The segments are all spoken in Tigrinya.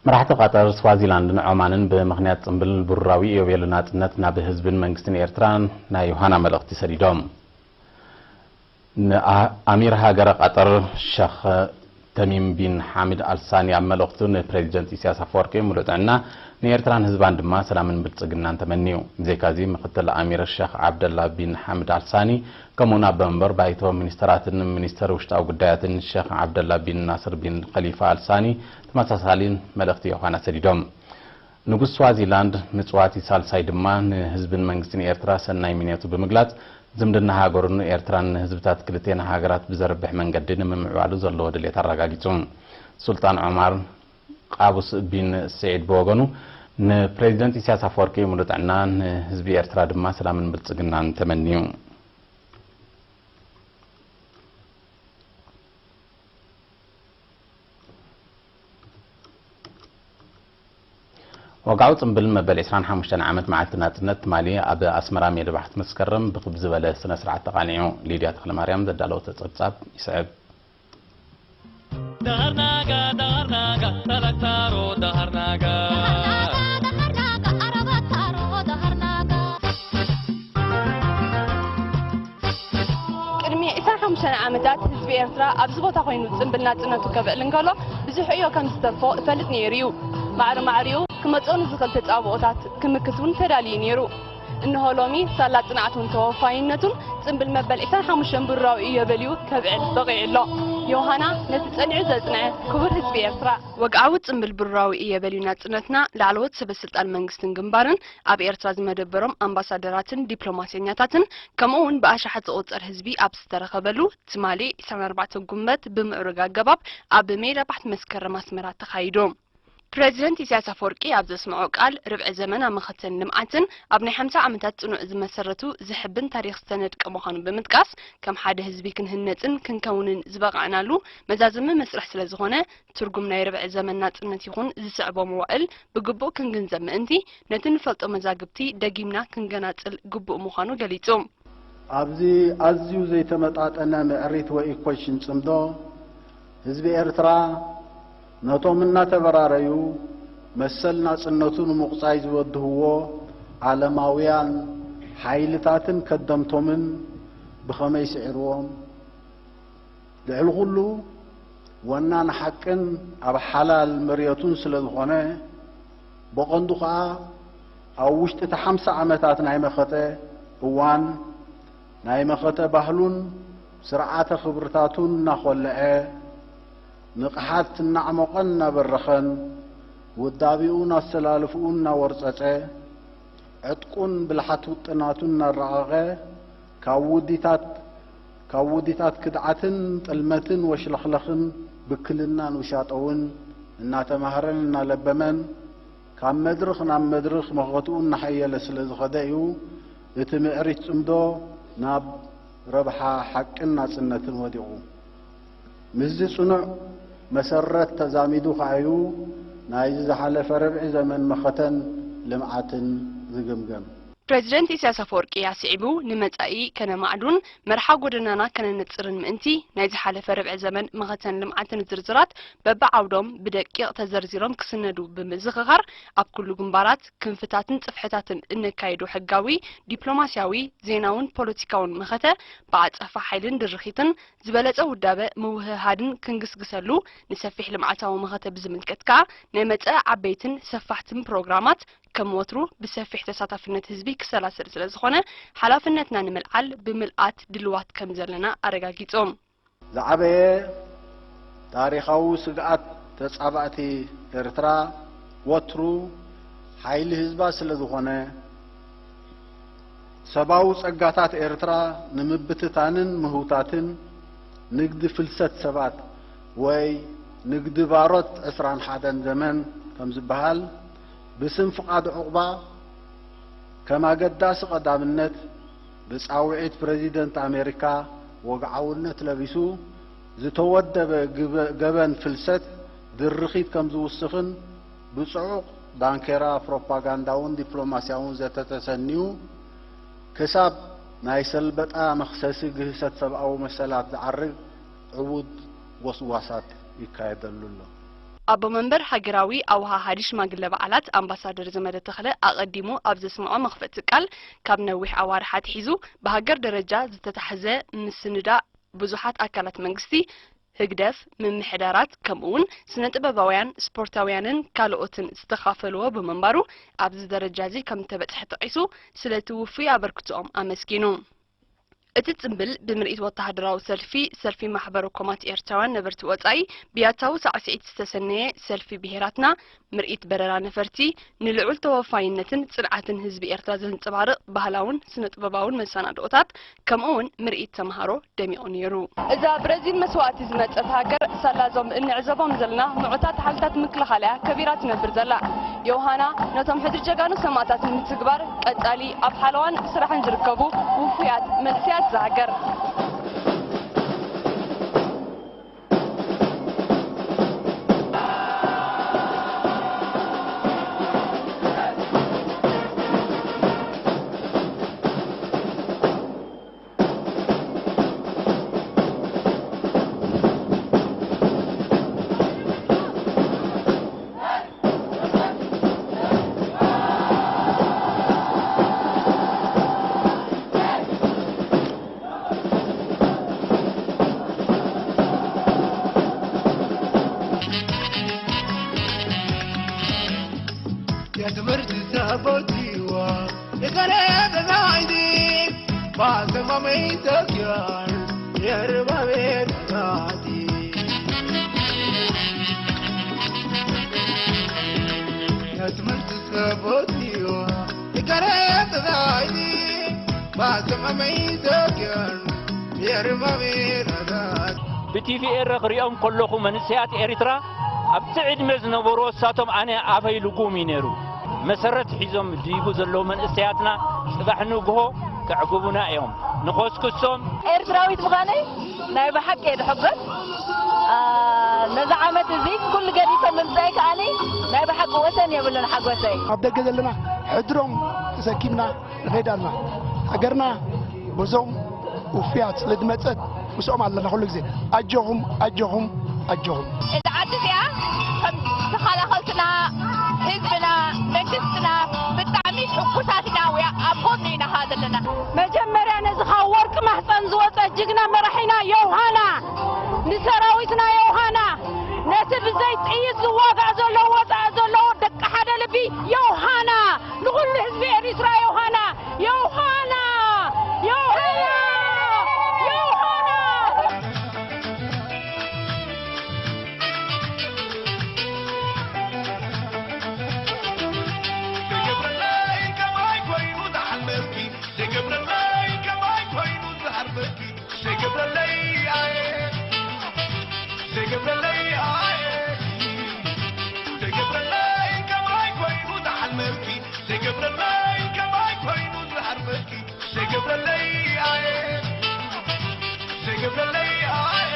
መራሕቲ ቐጠር፣ ስዋዚላንድን ዖማንን ብምኽንያት ጽምብል ብሩራዊ ኢዮቤልዩ ናጽነት ናብ ህዝብን መንግስትን ኤርትራ ናይ ዮሃና መልእኽቲ ሰዲዶም። ንኣሚር ሃገረ ቐጠር ሸኽ ተሚም ቢን ሓምድ ኣልሳኒ ኣብ መልእኽቱ ንፕሬዚደንት ኢሳያስ ኣፈወርቂ ሙሉእ ጥዕና፣ ንኤርትራን ህዝባን ድማ ሰላምን ብልጽግናን ተመንዩ። ብዘይካዚ ምኽትል ኣሚር ሸኽ ዓብደላ ቢን ሓምድ ኣልሳኒ ከምኡውን ኣቦ መንበር ባይቶ ሚኒስተራትን ሚኒስተር ውሽጣዊ ጉዳያትን ሸኽ ዓብደላ ቢን ናስር ቢን ኸሊፋ ኣልሳኒ ተመሳሳሊ መልእኽቲ ዮሃና ሰዲዶም። ንጉስ ስዋዚላንድ ምጽዋቲ ሳልሳይ ድማ ንህዝብን መንግስትን ኤርትራ ሰናይ ምንየቱ ብምግላጽ፣ ዝምድና ሃገሩን ኤርትራን ንህዝብታት ክልቴን ሃገራት ብዘርብሕ መንገዲ ንምምዕባሉ ዘለዎ ድሌት ኣረጋጊጹ። ሱልጣን ዑማር ቃቡስ ቢን ስዒድ ብወገኑ፣ ንፕሬዚደንት ኢሳያስ ኣፈወርቂ ሙሉእ ጥዕና፣ ንህዝቢ ኤርትራ ድማ ሰላምን ብልጽግናን ተመንዩ። ወግዓዊ ጽምብል መበል ዕስራን ሓሙሽተን ዓመት መዓልቲ ናጽነት ትማሊ ኣብ ኣስመራ ሜዳ ባሕቲ መስከረም ብኽብ ዝበለ ስነ ስርዓት ተቓኒዑ። ሊድያ ተኽለማርያም ዘዳለወቶ ጸብጻብ ይስዕብ። ዳሃርናጋ ዳሃርናጋ፣ ተለታሮ ዳሃርናጋ። ቅድሚ ዕስራን ሓሙሽተን ዓመታት ህዝቢ ኤርትራ ኣብዚ ቦታ ኮይኑ ጽምብል ናጽነቱ ከብዕል እንከሎ፣ ብዙሕ ዕዮ ከም ዝተርፎ እፈልጥ ነይሩ እዩ። ማዕረ ማዕሪኡ ክመጽኦ ንዝኽእል ተጻብኦታት ክምክት እውን ተዳልዩ ነይሩ። እንሆ ሎሚ ሳላ ጽንዓቱን ተወፋይነቱን ጽምብል መበል ዕስራን ሓሙሽተን ብሩራዊ ኢዮቤልዩ ከብዕል በቒዑ ኣሎ። ዮሃና ነቲ ጸኒዑ ዘጽንዐ ክቡር ህዝቢ ኤርትራ። ወግዓዊ ጽምብል ብሩራዊ ኢዮቤልዩ ናጽነትና ላዕለዎት ሰበ ስልጣን መንግስትን ግንባርን፣ ኣብ ኤርትራ ዝመደበሮም ኣምባሳደራትን ዲፕሎማሰኛታትን፣ ከምኡ እውን ብኣሽሓት ዝቑጸር ህዝቢ ኣብ ዝተረኸበሉ ትማሊ ዕስራን ኣርባዕተን ጉንበት ብምዕሩግ ኣገባብ ኣብ ሜዳ ባሕቲ መስከረም ኣስመራ ተኻይዱ። ፕረዚደንት ኢሳያስ ኣፈወርቂ ኣብ ዘስምዖ ቃል፣ ርብዒ ዘመን ኣብ መኸተን ልምዓትን ኣብ ናይ ሓምሳ ዓመታት ጽኑዕ ዝመሰረቱ ዘሕብን ታሪኽ ዝተነድቀ ምዃኑ ብምጥቃስ፣ ከም ሓደ ህዝቢ ክንህነጽን ክንከውንን ዝበቓዕናሉ መዛዘሚ መስርሕ ስለ ዝኾነ፣ ትርጉም ናይ ርብዒ ዘመን ናጽነት ይኹን ዝስዕቦ መዋእል ብግቡእ ክንግንዘብ ምእንቲ፣ ነቲ ንፈልጦ መዛግብቲ ደጊምና ክንገናጽል ግቡእ ምዃኑ ገሊጹ። ኣብዚ ኣዝዩ ዘይተመጣጠነ ምዕሪት ወይ ኢኩዌሽን ጽምዶ፣ ህዝቢ ኤርትራ ነቶም እናተበራረዩ መሰል ናጽነቱ ንምቑጻይ ዝወድህዎ ዓለማውያን ሓይልታትን ከደምቶምን ብኸመይ ስዒርዎም? ልዕሊ ኩሉ፣ ወናን ሓቅን ኣብ ሓላል መሬቱን ስለ ዝኾነ፣ ብቐንዱ ኸኣ ኣብ ውሽጢ እቲ ሓምሳ ዓመታት ናይ መኸተ እዋን፣ ናይ መኸተ ባህሉን ስርዓተ ክብርታቱን እናኾልዐ፣ ንቕሓት እናዕሞቐን እናበረኸን፣ ውዳቤኡን ኣሰላልፍኡን እናወርጸጸ፣ ዕጥቁን ብልሓት ውጥናቱን እናራቐቐ፣ ካብ ውዲታት፣ ካብ ውዲታት ክድዓትን ጥልመትን ወሽለኽለኽን ብክልናን ውሻጠውን እናተማህረን እናለበመን፣ ካብ መድርኽ ናብ መድርኽ መኸትኡ እናሓየለ ስለ ዝኸደ እዩ፣ እቲ ምዕሪት ጽምዶ ናብ ረብሓ ሓቅን ናጽነትን ወዲቑ። ምስዚ ጽኑዕ መሰረት ተዛሚዱ ከኣ እዩ፣ ናይዚ ዝሓለፈ ርብዒ ዘመን መኸተን ልምዓትን ዝግምገም። ፕረዚደንት ኢሳያስ ኣፈወርቂ ኣስዒቡ፣ ንመጻኢ ከነማዕዱን መርሓ ጎደናና ከነነጽርን ምእንቲ፣ ናይ ዝሓለፈ ርብዒ ዘመን መኸተን ልምዓትን ዝርዝራት በብዓውዶም ብደቂቕ ተዘርዚሮም ክስነዱ ብምዝኽኻር፣ ኣብ ኩሉ ግንባራት፣ ክንፍታትን ጽፍሕታትን እነካይዶ ሕጋዊ፣ ዲፕሎማስያዊ፣ ዜናውን ፖለቲካውን መኸተ ብዓጸፋ ሓይልን ድርኺትን ዝበለጸ ውዳበ ምውህሃድን ክንግስግሰሉ፣ ንሰፊሕ ልምዓታዊ መኸተ ብዝምልከት ከኣ ናይ መጸኢ ዓበይትን ሰፋሕትን ፕሮግራማት ከም ወትሩ ብሰፊሕ ተሳታፍነት ህዝቢ ክሰላሰል ስለ ዝኾነ፣ ሓላፍነትና ንምልዓል ብምልኣት ድልዋት ከም ዘለና ኣረጋጊጾም። ዝዓበየ ታሪኻዊ ስግኣት ተጻባእቲ ኤርትራ ወትሩ ሓይሊ ህዝባ ስለ ዝኾነ፣ ሰባዊ ጸጋታት ኤርትራ ንምብትታንን ምህውታትን፣ ንግዲ ፍልሰት ሰባት ወይ ንግዲ ባሮት ዕስራን ሓደን ዘመን ከም ዝበሃል፣ ብስም ፍቓድ ዑቕባ ከም ኣገዳሲ ቀዳምነት ብጻውዒት ፕረዚደንት ኣሜሪካ ወግዓውነት ለቢሱ ዝተወደበ ግበ-፣ ገበን ፍልሰት ድርኺት ከም ዝውስኽን ብጽዑቕ ዳንኬራ ፕሮፓጋንዳውን ዲፕሎማስያውን ዘተ ተሰንዩ ክሳብ ናይ ሰልበጣ መኽሰሲ ግህሰት ሰብኣዊ መሰላት ዝዓርግ ዕዉት ጎስጓሳት ይካየደሉ ኣሎ። ኣቦ መንበር ሃገራዊ ኣውሃሃዲ ሽማግለ በዓላት ኣምባሳደር ዘመደ ተኽለ ኣቐዲሙ ኣብ ዘስምዖ መኽፈቲ ቃል፣ ካብ ነዊሕ ኣዋርሕ ኣትሒዙ ብሃገር ደረጃ ዝተታሕዘ ምስንዳእ ብዙሓት ኣካላት መንግስቲ፣ ህግደፍ፣ ምምሕዳራት፣ ከምኡ'ውን ስነ ጥበባውያን፣ ስፖርታውያንን ካልኦትን ዝተኻፈልዎ ብምንባሩ ኣብዚ ደረጃ እዚ ከም ዝተበጽሐ ጠቒሱ፣ ስለቲ ውፉይ ኣበርክቶኦም ኣመስጊኑ። እቲ ጽምብል ብምርኢት ወተሃደራዊ ሰልፊ፣ ሰልፊ ማሕበረ ኮማት ኤርትራውያን ነበርቲ ወጻኢ፣ ብያታዊ ሳዕስዒት ዝተሰነየ ሰልፊ ብሄራትና፣ ምርኢት በረራ ነፈርቲ፣ ንልዑል ተወፋይነትን ጽንዓትን ህዝቢ ኤርትራ ዘንጸባርቕ ባህላውን ስነ ጥበባውን መሰናድኦታት፣ ከምኡ'ውን ምርኢት ተምሃሮ ደሚቑ ነይሩ። እዛ ብረዚን መስዋእቲ ዝመጸት ሃገር፣ ሳላ እዞም እንዕዘቦም ዘለና ምዑታት ሓይልታት ምክልኻል እያ ከቢራ ትነብር ዘላ። ዮሃና ነቶም ሕድሪ ጀጋኑ ሰማእታት ንምትግባር ቀጻሊ ኣብ ሓለዋን ስራሕን ዝርከቡ ውፉያት መንእሰያት እዛ ሃገር። የትምህርቲ ተቦቲዋ የቀረበ ናይዚ ባሰማመይ ተኪያን የርባቤት ናቲ የትምህርቲ ተቦቲዋ የቀረበ ናይዚ ባሰማመይ ተኪያን የርባቤት ናቲ ብቲቪ ኤረ ክሪኦም ከለኹ መንእሰያት ኤርትራ ኣብቲ ዕድመ ዝነበሩ እሳቶም ኣነ ኣበይ ልጉም እዩ ነይሩ። መሰረት ሒዞም ድይቡ ዘለዉ መንእሰያትና ጽባሕ ንግሆ ከዕግቡና እዮም። ንኾስኩሶም። ኤርትራዊት ምዃነይ ናይ ብሓቂ እየ ድሕጎስ። ኣ፣ ነዚ ዓመት እዚ ኩሉ ገዲፎም ምምጻይ ከኣኒ ናይ ብሓቂ ወሰን የብሉን ሓጎሰይ። ኣብ ደገ ዘለና ሕድሮም ተሰኪምና ንኸይድ ኣለና። ሃገርና በዞም ውፍያት ስለ ዝመጸት ምስኦም ኣለና ኩሉ ግዜ። ኣጆኹም፣ ኣጆኹም፣ ኣጆኹም። እዛ ዓዲ እዚኣ ከም ተኸላኸልትና፣ ህዝብና፣ መንግስትና ብጣዕሚ ሕጉሳት ኢና። We are ኣብ ጎድኑ ኢና ኸዓ ዘለና። መጀመርያ ነዚ ካብ ወርቂ ማህፀን ዝወፀ ጅግና መራሒና ዮውሃና፣ ንሰራዊትና ዮውሃና፣ ነቲ ብዘይ ጥይት ዝዋጋእ ዘሎ፣ ወፃኢ ዘሎ ደቂ ሓደ ልቢ ዮውሃና፣ ንኹሉ ህዝቢ ኤሪትራ ዮውሃና፣ ዮውሃና፣ ዮውሃና፣ ዮውሃና። ዘይገብረለይ ከማይ ኮይኑ ዝሓልመኪ፣ ዘይገብረለይ ከማይ ኮይኑ ዝሓልመኪ፣ ዘይገብረለይ ኣየ፣ ዘይገብረለይ ኣየ፣ ዘይገብረለይ ከማይ ኮይኑ ዝሓልመኪ፣ ዘይገብረለይ ከማይ ኮይኑ ዝሓልመኪ፣ ዘይገብረለይ ኣየ፣ ዘይገብረለይ ኣየ።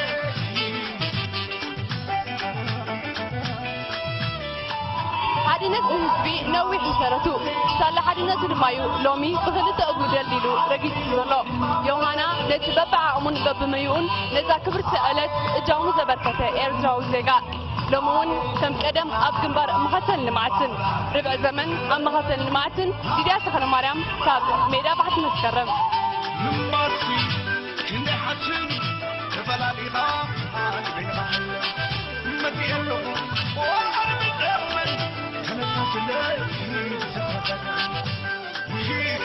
ሓድነት ንህዝቢ ነዊሕ መሰረቱ፣ ሳላ ሓድነቱ ድማ እዩ ሎሚ ብኽልተ እግሩ ደልዲሉ ረጊጹ ዘሎ። ዮሃና ነቲ በብዓቕሙን በብመይኡን ነዛ ክብርቲ ዕለት እጃሙ ዘበርከተ ኤርትራዊ ዜጋ፣ ሎሚ እውን ከም ቀደም ኣብ ግንባር መኸተን ልምዓትን፣ ርብዒ ዘመን ኣብ መኸተን ልምዓትን ሊድያ ተኽለማርያም ካብ ሜዳ ባሕቲ መስከረም። ምንባርሲ ክንደይ ሓሽም ተፈላሊኻ ኣግደኻ መፂኤ ኣለኹ ወዓር ምጠቕመን ተነሳስለይ ዝሰፈተካ ውሂድ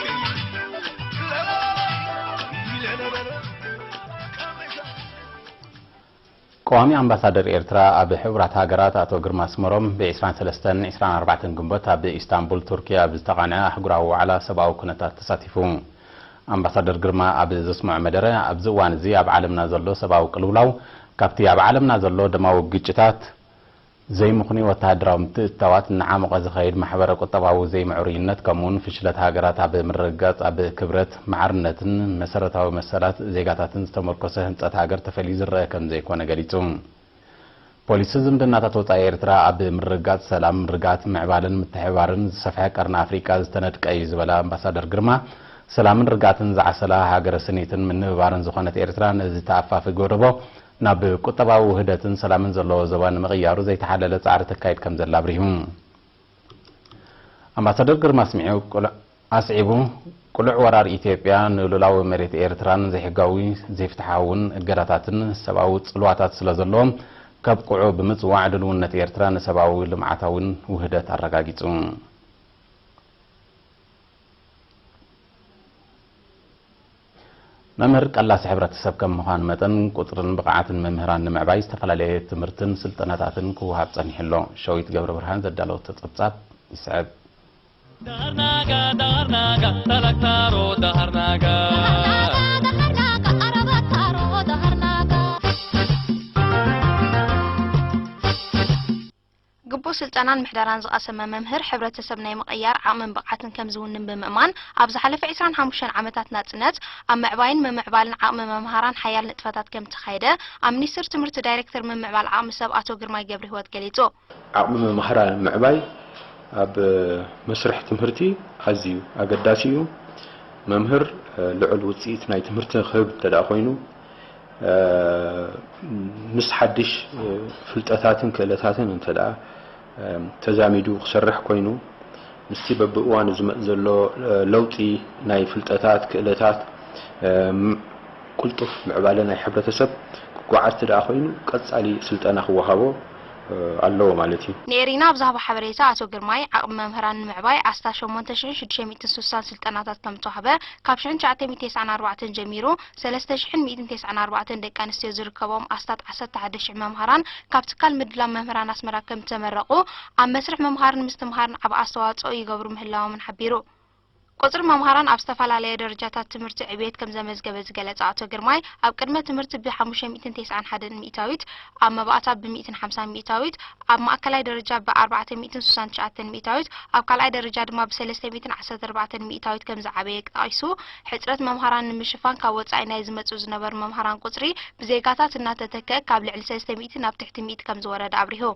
ለበለ ኢለ ነበረ ቀመሻ ቀዋሚ ኣምባሳደር ኤርትራ ኣብ ሕቡራት ሃገራት ኣቶ ግርማ ኣስመሮም ብ ዕስራን ሰለስተን ዕስራን ኣርባዕተን ግንቦት ኣብ ኢስታንቡል ቱርኪ ኣብ ዝተቓንዐ ኣህጉራዊ ዋዕላ ሰብኣዊ ኩነታት ተሳቲፉ። ኣምባሳደር ግርማ ኣብ ዘስምዖ መደረ፣ ኣብዚ እዋን እዚ ኣብ ዓለምና ዘሎ ሰብኣዊ ቅልውላው ካብቲ ኣብ ዓለምና ዘሎ ደማዊ ግጭታት ዘይምኽኑይ ወተሃደራዊ ምትእትታዋት እናዓሞቐ ዝኸይድ ማሕበረ ቁጠባዊ ዘይምዕሩይነት፣ ከምኡውን ፍሽለት ሃገራት ኣብ ምርግጋጽ ኣብ ክብረት፣ ማዕርነትን መሰረታዊ መሰላት ዜጋታትን ዝተመርኮሰ ህንጸት ሃገር ተፈልዩ ዝረአ ከም ዘይኮነ ገሊጹ። ፖሊሲ ዝምድናታት ወጻኢ ኤርትራ ኣብ ምርግጋጽ ሰላም፣ ርግኣት፣ ምዕባለን ምትሕብባርን ዝሰፍሐ ቀርኒ ኣፍሪቃ ዝተነድቀ እዩ ዝበለ ኣምባሳደር ግርማ፣ ሰላምን ርግኣትን ዝዓሰላ ሃገረ ስኒትን ምንብባርን ዝኾነት ኤርትራ ነዚ ተኣፋፊ ጎደቦ ናብ ቁጠባዊ ውህደትን ሰላምን ዘለዎ ዞባ ንምቕያሩ ዘይተሓለለ ጻዕሪ ተካይድ ከም ዘላ ኣብሪሁ። ኣምባሳደር ግርማ ኣስሚዑ፣ ቅሉዕ ኣስዒቡ፣ ቅሉዕ ወራር ኢትዮጵያ ንሉላዊ መሬት ኤርትራን ዘይሕጋዊ ዘይፍትሓውን እገዳታትን ሰብኣዊ ጽልዋታት ስለ ዘለዎ ከብቅዑ ብምጽዋዕ፣ ድልውነት ኤርትራ ንሰብኣዊ ልምዓታውን ውህደት ኣረጋጊጹ። መምህር ቀላሲ ሕብረተሰብ ከም ምዃን መጠን፣ ቁጽርን ብቕዓትን መምህራን ንምዕባይ ዝተፈላለየ ትምህርትን ስልጠናታትን ክወሃብ ጸኒሑ ኣሎ። ሸዊት ገብረ ብርሃን ዘዳለወቶ ጸብጻብ ይስዕብ። ግቡእ ስልጠናን ምሕደራን ዝቐሰመ መምህር፣ ሕብረተሰብ ናይ ምቕያር ዓቕምን ብቕዓትን ከም ዝውንን ብምእማን፣ ኣብ ዝሓለፈ ዕስራን ሓሙሽተን ዓመታት ናጽነት፣ ኣብ ምዕባይን ምምዕባልን ዓቕሚ መምሃራን ሓያል ንጥፈታት ከም እተኻየደ፣ ኣብ ሚኒስቴር ትምህርቲ ዳይሬክተር ምምዕባል ዓቕሚ ሰብ ኣቶ ግርማይ ገብረሂወት ገሊጹ። ዓቕሚ መምሃራን ምዕባይ ኣብ መስርሕ ትምህርቲ ኣዝዩ ኣገዳሲ እዩ። መምህር ልዑል ውፅኢት ናይ ትምህርቲ ክህብ እንተ ደኣ ኮይኑ፣ ምስ ሓድሽ ፍልጠታትን ክእለታትን እንተ ደኣ ተዛሚዱ ክሰርሕ ኮይኑ፣ ምስቲ በብእዋኑ ዝመጽእ ዘሎ ለውጢ ናይ ፍልጠታት፣ ክእለታት፣ ቅልጡፍ ምዕባለ ናይ ሕብረተሰብ ክጓዓዝ እንተ ደኣ ኮይኑ፣ ቀጻሊ ስልጠና ክወሃቦ ኣለዎ ማለት እዩ። ንኤሪና ኣብ ዝሃቦ ሓበሬታ ኣቶ ግርማይ፣ ዓቕሚ መምህራን ንምዕባይ ኣስታት ሸሞንተ ሽሕን ሽዱሽተ ሚእትን ስሳን ስልጠናታት ከም ዝተዋህበ፣ ካብ ሽሕን ትሽዓተ ሚእትን ተስዓን ኣርባዕተን ጀሚሩ ሰለስተ ሽሕን ሚእትን ተስዓን ኣርባዕተን ደቂ ኣንስትዮ ዝርከብኦም ኣስታት ዓሰርተ ሓደ ሽሕ መምሃራን ካብ ትካል ምድላው መምህራን ኣስመራ ከም ዝተመረቑ፣ ኣብ መስርሕ ምምሃርን ምስትምሃርን ዓቢ ኣስተዋጽኦ ይገብሩ ምህላዎምን ሓቢሩ። ቁጽሪ መምሃራን ኣብ ዝተፈላለየ ደረጃታት ትምህርቲ ዕብየት ከም ዘመዝገበ ዝገለጸ ኣቶ ግርማይ፣ ኣብ ቅድመ ትምህርቲ ብ ሓሙሽተ ሚእትን ተስዓን ሓደን ሚእታዊት፣ ኣብ መባእታ ብ ሚእትን ሓምሳን ሚእታዊት፣ ኣብ ማእከላይ ደረጃ ብ ኣርባዕተ ሚእትን ስሳን ትሽዓተን ሚእታዊት፣ ኣብ ካልኣይ ደረጃ ድማ ብ ሰለስተ ሚእትን ዓሰርተ ኣርባዕተን ሚእታዊት ከም ዝዓበየ ጠቒሱ፣ ሕጽረት መምሃራን ንምሽፋን ካብ ወጻኢ ናይ ዝመጽኡ ዝነበሩ መምሃራን ቁጽሪ ብዜጋታት እናተተክአ ካብ ልዕሊ ሰለስተ ሚእቲ ናብ ትሕቲ ሚእቲ ከም ዝወረደ ኣብሪሁ።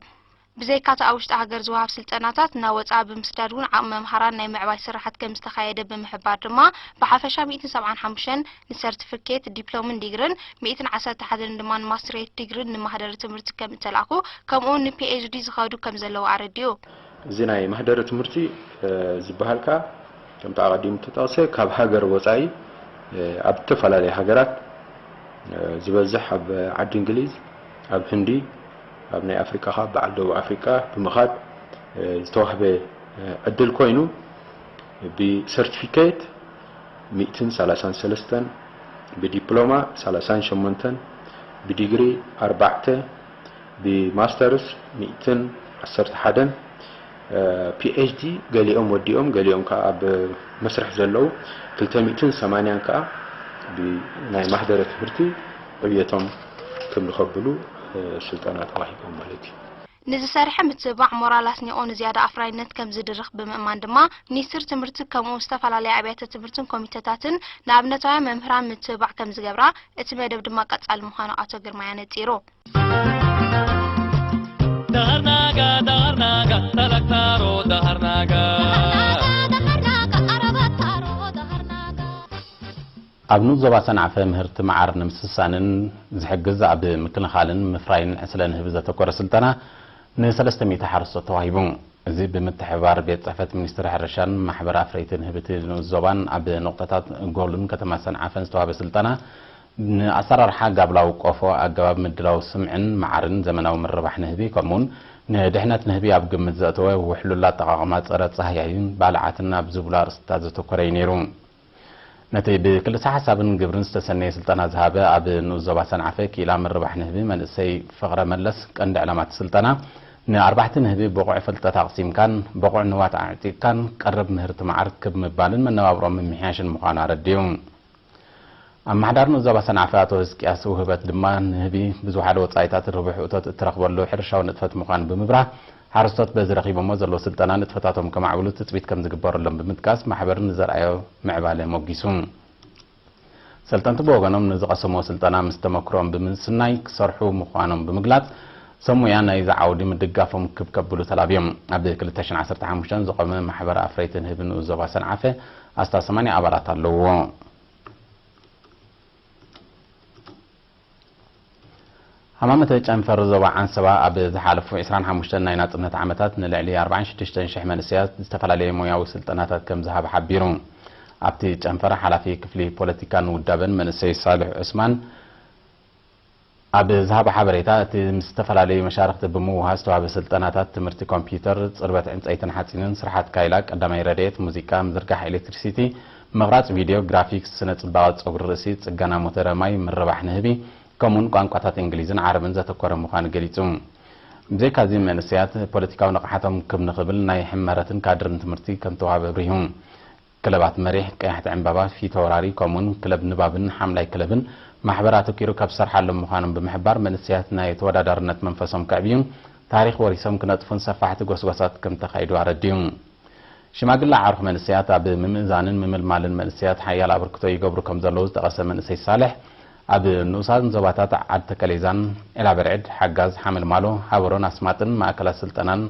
ብዘይካ'ቲ ኣብ ውሽጢ ሃገር ዝወሃብ ስልጠናታት፣ ናብ ወጻኢ ብምስዳድ እውን ዓቕሚ መምሃራን ናይ ምዕባይ ስራሓት ከም ዝተኻየደ ብምሕባር ድማ፣ ብሓፈሻ ሚእትን ሰብዓን ሓሙሽተን ንሰርቲፊኬት፣ ዲፕሎምን ዲግርን፣ ሚእትን ዓሰርተ ሓደን ድማ ንማስትሬት ዲግርን ንማህደረ ትምህርቲ ከም እተላእኩ፣ ከምኡ'ውን ንፒኤችዲ ዝኸዱ ከም ዘለዉ ኣረዲኡ። እዚ ናይ ማህደረ ትምህርቲ ዝበሃል ከኣ፣ ከምቲ ኣቐዲሙ እተጠቕሰ፣ ካብ ሃገር ወጻኢ ኣብ ዝተፈላለያ ሃገራት፣ ዝበዝሕ ኣብ ዓዲ እንግሊዝ፣ ኣብ ህንዲ፣ ኣብ ናይ ኣፍሪቃ ከኣ በዓል ደቡብ ኣፍሪቃ ብምኻድ ዝተዋህበ ዕድል ኮይኑ፣ ብሰርቲፊኬት ሚእትን ሰላሳን ሰለስተን፣ ብዲፕሎማ ሰላሳን ሸሞንተን፣ ብዲግሪ ኣርባዕተ፣ ብማስተርስ ሚእትን ዓሰርተ ሓደን፣ ፒኤችዲ ገሊኦም ወዲኦም፣ ገሊኦም ከኣ ኣብ መስርሕ ዘለዉ ክልተ ሚእትን ሰማንያን ከኣ ብናይ ማህደረ ትምህርቲ ዕብየቶም ክም ከብሉ ስልጠና ተዋሂቦም ማለት እዩ። ንዝሰርሐ ምትብባዕ ሞራል ኣስኒቑ ንዝያዳ ኣፍራይነት ከም ዝድርኽ ብምእማን ድማ፣ ሚኒስትሪ ትምህርቲ ከምኡ እውን ዝተፈላለያ ኣብያተ ትምህርትን ኮሚተታትን ንኣብነታውያን መምህራን ምትብባዕ ከም ዝገብራ፣ እቲ መደብ ድማ ቀጻሊ ምዃኑ ኣቶ ግርማይ ኣነጺሩ። ኣብ ንኡስ ዞባ ሰንዓፈ ምህርቲ መዓር ንምስሳንን ዝሕግዝ ኣብ ምክልኻልን ምፍራይን ዕስለ ንህቢ ዘተኮረ ስልጠና ንሰለስተ ሚእቲ ሓረስቶት ተዋሂቡ። እዚ ብምትሕብባር ቤት ጽሕፈት ሚኒስትሪ ሕርሻን ማሕበር ኣፍረይቲ ንህቢ እቲ ንኡስ ዞባን ኣብ ነቑጣታት ጎልን ከተማ ሰንዓፈን ዝተዋህበ ስልጠና፣ ንኣሰራርሓ ጋብላዊ ቆፎ፣ ኣገባብ ምድላው ስምዕን መዓርን ዘመናዊ ምርባሕ ንህቢ፣ ከምኡውን ንድሕነት ንህቢ ኣብ ግምት ዘእተወ ውሕሉል ኣጠቓቕማ ጸረ ጻህያይን ባልዓትን ኣብ ዝብሉ ኣርእስትታት ዘተኮረ እዩ ነይሩ። ነቲ ብክልሰ ሓሳብን ግብርን ዝተሰነየ ስልጠና ዝሃበ ኣብ ንኡስ ዞባ ሰንዓፈ ክኢላ ምርባሕ ንህቢ መንእሰይ ፍቕረ መለስ፣ ቀንዲ ዕላማ እቲ ስልጠና ንኣርባሕቲ ንህቢ ብቑዕ ፍልጠት ኣቕሲምካን ብቑዕ ንዋት ኣዕጢቕካን ቀረብ ምህርቲ መዓር ክብ ምባልን መነባብሮኦም ምምሕያሽን ምዃኑ ኣረዲኡ። ኣመሓዳሪ ንኡስ ዞባ ሰንዓፈ ኣቶ ህዝቅያስ ውህበት ድማ ንህቢ ብዝወሓደ ወጻኢታት ርቡሕ እቶት እትረኽበሉ ሕርሻዊ ንጥፈት ምዃኑ ብምብራህ፣ ሓረስቶት በዚ ረኺቦሞ ዘለዉ ስልጠና ንጥፈታቶም ከማዕብሉ ትጽቢት ከም ዝግበረሎም ብምጥቃስ፣ ማሕበር ንዘርኣዮ ምዕባለ ሞጊሱ። ሰልጠንቲ ብወገኖም ንዝቐሰምዎ ስልጠና ምስ ተመክሮኦም ብምስናይ ክሰርሑ ምዃኖም ብምግላጽ፣ ሰብ ሙያ ናይዚ ዓውዲ ምድጋፎም ክብ ከብሉ ተላብዮም። ኣብ ክልተ ሽሕን ዓሰርተ ሓሙሽተን ዝቖመ ማሕበር ኣፍረይቲ ንህቢ ንኡስ ዞባ ሰንዓፈ ኣስታት ሰማንያ ኣባላት ኣለውዎ። ሃማመተ ጨንፈር ዞባ ዓንሰባ ኣብ ዝሓለፉ ዕስራን ሓሙሽተን ናይ ናጽነት ዓመታት ንልዕሊ ኣርባዓን ሽዱሽተን ሽሕ መንእሰያት ዝተፈላለየ ሞያዊ ስልጠናታት ከም ዝሃበ ሓቢሩ። ኣብቲ ጨንፈር ሓላፊ ክፍሊ ፖለቲካን ውዳበን መንእሰይ ሳልሕ ዑስማን ኣብ ዝሃበ ሓበሬታ፣ እቲ ምስ ዝተፈላለዩ መሻርኽቲ ብምውሃ ዝተዋህበ ስልጠናታት ትምህርቲ ኮምፒውተር፣ ጽርበት ዕንጸይትን ሓጺንን፣ ስርሓት ካይላ፣ ቀዳማይ ረድኤት፣ ሙዚቃ፣ ምዝርጋሕ ኤሌክትሪሲቲ፣ ምቕራጽ ቪድዮ፣ ግራፊክስ፣ ስነ ጽባቐ ጸጉሪ ርእሲ፣ ጽገና ሞተረ ማይ፣ ምርባሕ ንህቢ፣ ከምኡውን ቋንቋታት እንግሊዝን ዓረብን ዘተኮረ ምዃኑ ገሊጹ። ብዘይካዚ መንእሰያት ፖለቲካዊ ንቕሓቶም ክብ ንኽብል ናይ ሕመረትን ካድርን ትምህርቲ ከም ተዋህበ ኣብሪሁ። ክለባት መሪሕ፣ ቀያሕቲ ዕምባባ፣ ፊተውራሪ ከምኡውን ክለብ ንባብን ሓምላይ ክለብን ማሕበር ኣተኪሩ ካብ ዝሰርሓሎም ምዃኖም ብምሕባር መንእሰያት ናይ ተወዳዳርነት መንፈሶም ከዕብዩን ታሪኽ ወሪሶም ክነጥፉን ሰፋሕቲ ጎስጓሳት ከም ተኻይዱ ኣረዲኡ። ሽማግለ ዓርኹ መንእሰያት ኣብ ምምእዛንን ምምልማልን መንእሰያት ሓያል ኣበርክቶ ይገብሩ ከም ዘለዉ ዝጠቐሰ መንእሰይ ሳልሕ፣ ኣብ ንኡሳን ዞባታት ዓድ ተከሌዛን ዒላበርዕድ፣ ሓጋዝ፣ ሓመልማሎ፣ ሃበሮን ኣስማጥን ማእከላት ስልጠናን